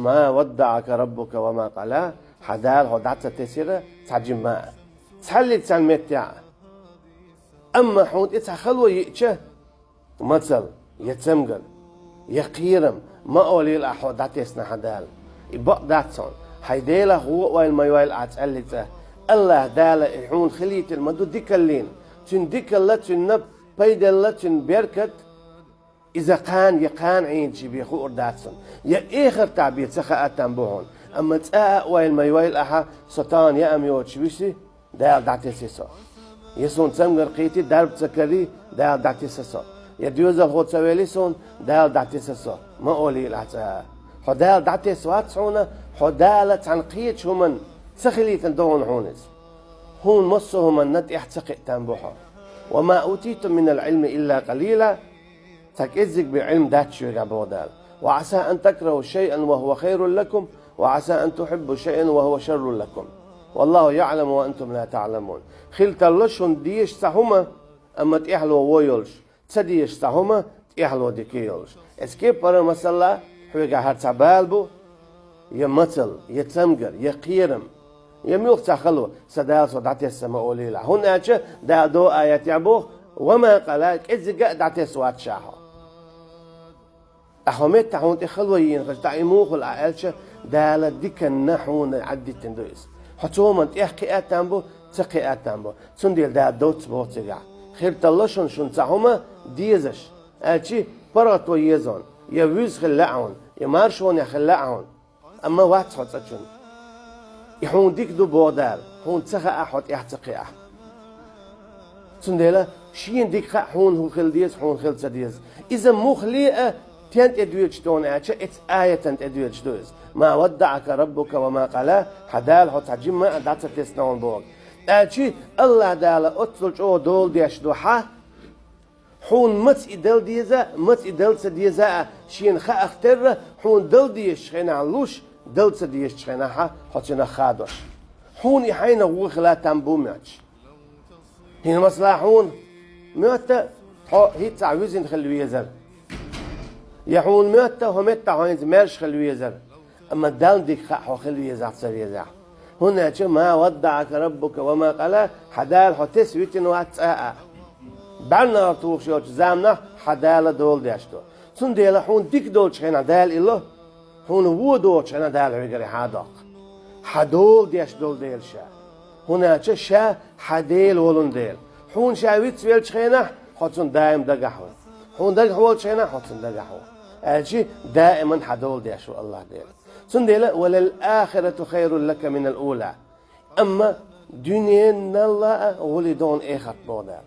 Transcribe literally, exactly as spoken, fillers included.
ما ودعك ربك وما قلى, хьан Дала хьо дӀа ца тесира цхьа жимма а, цхьаллиг цхьан меттехь а. Амма хьуна тӀе цхьа хало йиъча, мацалла, я цамгар, я кхерам, ма олийла ахь хьо дӀатесна хьан Дала. И бакъ дац хьуна. Хьайн Делах вон а ойла ма йойла ахь цӀаьллиг цӀа. АллахӀ Дала и хьуна хилийтина ма ду дикаллина. Цуьнан дикалла, цуьнан наб, пайдалла, цуьнан беркат, иза кхана я кхана Ӏийначу бен хуур дац хьуна, я эхартахь бен ца хаа там бу хьуна. Амма цкъа а ойла ма йойла ахьа, со тахана яа ма йоцуш виси, Дала дӀатеси со. Я суна цамгар кхийти, дарба ца карий, Дала дӀатеса со. Я доьзалхо ца вели суна, Дала дӀатеса со. Ма олийла ахь цкъа а. Хьо Дала дӀатесна вац хьуна, хьо Дала цхьана кхечу хӀуманна ца хилийтина ду хьуна иза. Хьуна массо а хӀуманна тӀехь ца кхиа там бу хьо. وما أوتيتم من العلم إلا قليلا. Цхьа кӀеззиг бен Ӏилма дац шуьгахь, боху Дала. وعسى أن تكرهوا شيئا وهو خير لكم، وعسى أن تحبوا شيئا وهو شر لكم، والله يعلم وأنتم لا تعلمون. Хила тарло шуна дезаш цхьа хӀума, амма тӀехьало вон йолуш, ца дезаш цхьа хӀума, тӀехьало дика йолуш. Эцу кепара, масала, хьоьгахь хӀара цхьа бала бу, я мацалла, я цамгар, я кхерам, я муьлхха цхьа хало, сан Дала со дӀатесна ма олийла ахь. ХӀунда аьлча Дала догӀу аятехь боху: «Ва ма къала», кӀеззиг а дӀатесна вац ша хьо. Ахьа хьо меттахь хьуна тӀе хало йийна хаза, тӀаккха и муха хуьлу ахь аьлча, Дала диканна хьуна Ӏаддиттина ду иза. Хьо цу хӀуманна тӀех кхиа там бу, ца кхиа там бу. Цундела Дала доцца боху цигахь: хир талло шуна, шуна цхьа хӀума дезаш, аьлчи паргӀато еза хьуна, я вуьза хила лаьа хьуна, я маршонехь хила лаьа хьуна. Амма вац хьо цӀа чунна. И хьуна дика ду, боху Дала, хьуна ца хаахь, хьо тӀех ца кхиахь. Цундела шена дика хаьа, хьуна хӀун хила деза, хьуна хила ца деза. Иза муххале а тен тӀе доьдуш ду хьуна аьлча, эцу аятан тӀе доьдуш ду иза: «Ма ваддаӀака раббука ва ма къала», хьан Дала хьо цхьа жимма а дӀа ца тесна хьуна боху. Аьлчи АллахӀ Дала оццул чӀогӀа дола деш ду хьан, хьуна маца и дала деза а, маца и дала ца деза а шена хаах терра, хьуна дала дезачу хенахь луш, дала ца дезачу хенахь хьо цунах хадош. Хьуна и хьайна гӀо хила там бу моьттуш. ХӀинца масала хьуна моьтту хьо хӀинццехь вуьзина хила везар. Я хьуна моьтту хьо меттахь хьо хӀинца маьрша хила везар. Амма Далла дика хаьа хьо хила везахь, ца везахь. ХӀунда аьлча: «Ма ваддаӀака раббука ва ма къала», хьан Дала хьо тесна витина вац цкъа а. БӀаьрнара тухуш йолчу заманахь хьан Дала дола деш ду. Цундела хьуна дика долчу хенахь Дала и ло, хьуна вон догӀучу хенахь Дала хьоьгара хьан доккху. Хьан дола деш долу Дела Ша. ХӀунда аьлча Ша хьан Дела волун дела. Хьуна Ша вицвеллачу хенахь хьо Цунна даим дагахь ву. Хьуна дагахь волчу хенахь хьо Цунна дагахь ву. Аьлчи даиман хьан дола деш ву АллахӀ Дела. Цундела: «Ва лал ахирату хайрул лака минал ула». Амма дуьненал а гӀуллакх ду хьуна эхарт, боху Дала.